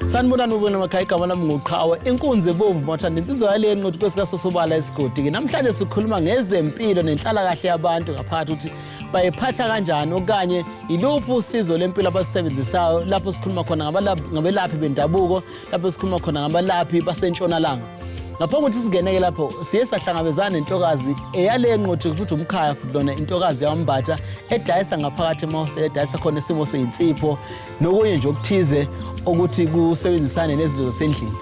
Sanibonani ubona emakhaya, igama lami nguQhawe inkunzi ebomvu mathanda insizwa yale nqothi kwesikasosobala esigodi-ke. Namhlanje sikhuluma ngezempilo nenhlalakahle yabantu ngaphakathi, ukuthi bayiphatha kanjani okanye yiluphi usizo lempilo abalisebenzisayo, lapho sikhuluma khona ngabelaphi bendabuko, lapho sikhuluma khona ngabalaphi basentshonalanga. Ngaphambi kokuthi singeneke lapho, siye sahlangabezana nentokazi eyale nqothi futhi umkhaya futhi lona intokazi yaMbatha edayisa ngaphakathi emahostela, edayisa khona isimo seyinsipho nokunye nje okuthize ukuthi kusebenzisane nezinto zasendlini.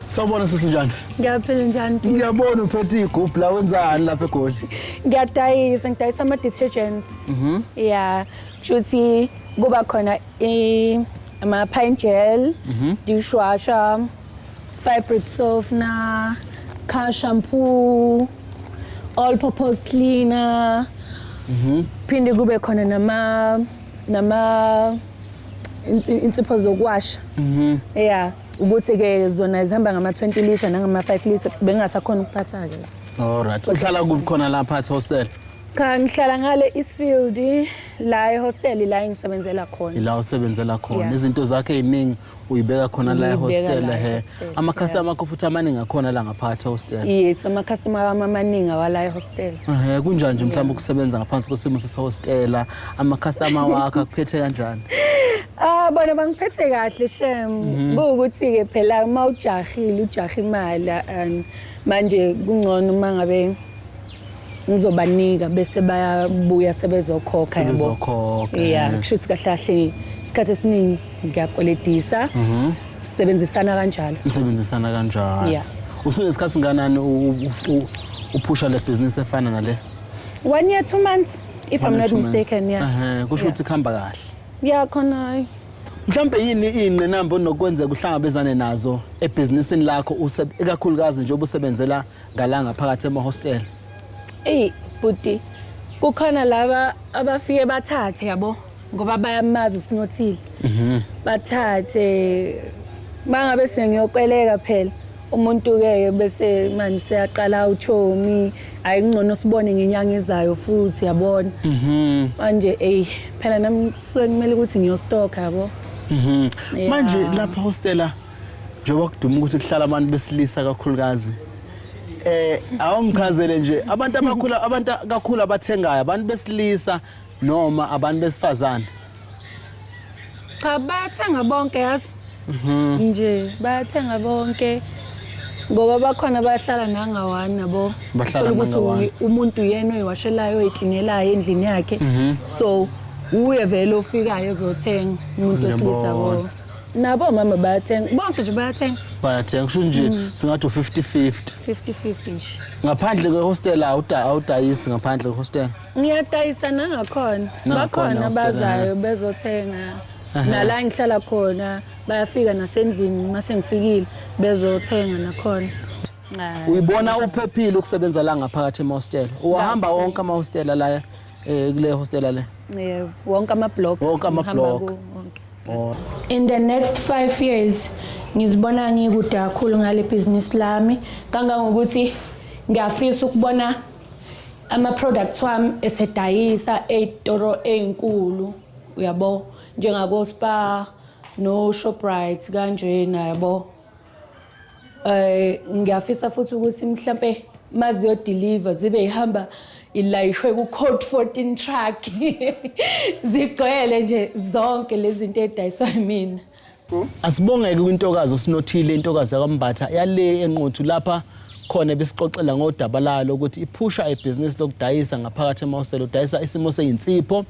Sawubona sisi, njani? Ngiyaphila, njani? Ngiyabona uphethe igubhu la, wenzani lapha eGoli? Ngiyadayisa, ngidayisa ama-detergents. Yeah, kusho ukuthi kuba khona ama-pine gel, dishwasher, fabric softener, car shampoo, all purpose cleaner. Phinde kube khona nama insipho zokuwasha. Yeah, ukuthi ke zona zihamba ngama 20 liter nangama 5 liter, bengasakhona ukuphatha ke la. Alright. Uhlala kuphi khona lapha at hostel? Cha, ngihlala ngale Eastfield, la ehostel la engisebenzela khona. Ila usebenzela khona. Yeah. Izinto zakhe eziningi uyibeka khona la Ngiyibeka ehostel la he. ehostel, Ama-customer akho futhi amaningi akhona la ngaphakathi ehostel. Yes, ama-customer wami amaningi awala ehostel. Ehhe, kunjani nje mhlawumbe ukusebenza ngaphansi kwesimo sesehostela? Ama-customer wakho akuphethe kanjani? Ah, bona bangiphethe kahle shem. Kuwukuthi ke phela uma ujahile, ujaha imali, and manje kungcono uma ngabe ngizobanika bese bayabuya sebezokhokha, yabo. Sebezokhokha. Yeah, kusho ukuthi kahle kahle isikhathi esiningi ngiyakweletisa. Sisebenzisana kanjalo. Nisebenzisana kanjalo. Yeah. Usunesikhathi singanani uphusha le business efana nale? 1 year 2 months, if One I'm or not 2 months. mistaken, yeah. Ehhe, kusho ukuthi kuhamba kahle. Yeah, khona. Mhlawumbe yini iy'ngqinamba onokwenzeka uhlangabezane nazo ebhizinisini lakho, ikakhulukazi njengoba usebenzela ngala ngaphakathi emahostela? Eyi bhuti, kukhona laba abafike bathathe, yabo, ngoba bayamazi usinothile. Bathathe mangabe sengiyokweleka phela umuntu-ke, bese manje seyaqala uchomi, hayi, kungcono sibone ngenyanga ezayo futhi, yabona. Manje eyi phela nami kusuke kumele ukuthi ngiyostokha, yabo. Yeah. Manje lapha hostela, njengoba kuduma ukuthi kuhlala abantu besilisa kakhulukazi, awungichazele nje abantu abakhulu, abantu kakhulu abathengayo, abantu besilisa noma abantu besifazane? Cha, bayathenga bonke, yazi nje, bayathenga bonke ngoba bakhona bahlala nangawani nabo. Bahlala Uthola ukuthi nangawani. umuntu uyena oyiwashelayo, oyiklinelayo endlini yakhe, so uye vele ofikayo ezothenga umuntu wesilisa. Ngiyabona. Ko nabo mama bayathenga, bonke nje bayathenga. Bayathenga, kusho nje singathi u-50-50. 50-50 nje. Ngaphandle kwehostela awudayisi ngaphandle kwehostela? Ngiyadayisa nangakhona. Nangakhona Bakhona hostela, abazayo bezothenga, nala ngihlala khona bayafika, nasendlini uma sengifikile bezothenga nakhona. Hayi. Uyibona uphephile ukusebenza la ngaphakathi emahostela? Uwahamba wonke amahostela la kule hostela le? Yeah, wonke ama-block. Wonke ngihamba ama-block. kuwo wonke. Oh. In the next 5 years ngizibona ngikude kakhulu ngale bhizinisi lami, kangangokuthi ngiyafisa ukubona ama-products wami esedayisa ey'toro ey'nkulu, uyabo, njengako-Spar no-Shoprite kanjena, yabo. Ngiyafisa futhi ukuthi mhlampe maziyodeliver zibe ihamba ilayishwe ku-code 14 truck, zigcwele nje zonke lezi zinto ey'dayiswa yimina. Asibongeke kwintokazi osinothile, intokazi yakwaMbatha yale eNquthu, lapha khona besixoxela ngodaba lalo ukuthi iphusha ibhizinisi lokudayisa ngaphakathi emahostela, udayisa isimo seyinsipho.